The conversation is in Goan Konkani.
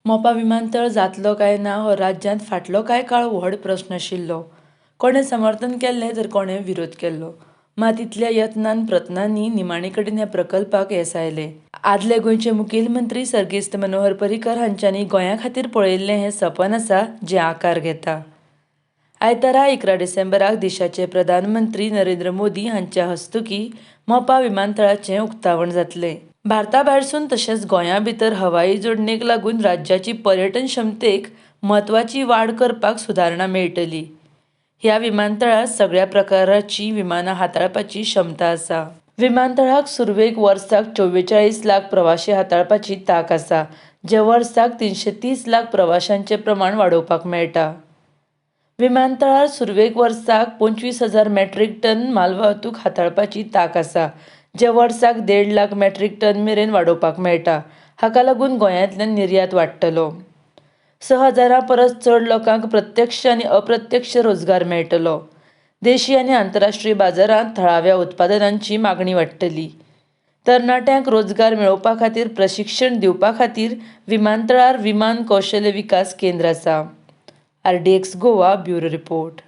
मोपा विमानतळ जातलो काय ना हो राज्यांत फाटलो कांय काळ व्हड प्रस्न आशिल्लो. कोणें समर्थन केल्लें तर कोणें विरोध केल्लो. मात इतल्या यत्नान प्रयत्नांनी निमाणे कडेन ह्या प्रकल्पाक येस आयलें. आदले गोंयचे मुखेलमंत्री सर्गेस्त मनोहर पर्रीकर हांच्यांनी गोंया खातीर पळयिल्लें हें सपन आसा जें आकार घेता. आयतारा 11 डिसेंबराक देशाचे प्रधानमंत्री नरेंद्र मोदी हांच्या हस्तुकीं मोपा विमानतळाचें उक्तावण जातलें. भारता भायरसून तशेंच गोंया भितर हवाई जोडणेक लागून राज्याची पर्यटन क्षमतेक म्हत्वाची वाड करपाक सुदारणा मेळटली. ह्या विमानतळार सगळ्या प्रकाराचीं विमानां हाताळपाची क्षमता आसा. विमानतळाक सुरवेक वर्साक 44 लाख प्रवाशी हाताळपाची तांक आसा, जे वर्साक 330 लाख प्रवाशांचें प्रमाण वाडोवपाक मेळटा. विमानतळार सुरवेक वर्साक 25,000 मॅट्रीक टन मालवाहतूक हाताळपाची तांक आसा, जे वर्साक 1.5 लाख मॅट्रीक टन मेरेन वाडोवपाक मेळटा. हाका लागून गोंयांतल्यान निर्यात वाडटलो. 6,000 परस चड लोकांक प्रत्यक्ष आनी अप्रत्यक्ष रोजगार मेळटलो. देशी आनी आंतरराष्ट्रीय बाजारांत थळाव्या उत्पादनांची मागणी वाडटली. तरणाट्यांक रोजगार मेळोवपा खातीर प्रशिक्षण दिवपा खातीर विमानतळार विमान कौशल्य विकास केंद्र आसा. RDX Goa bureau report.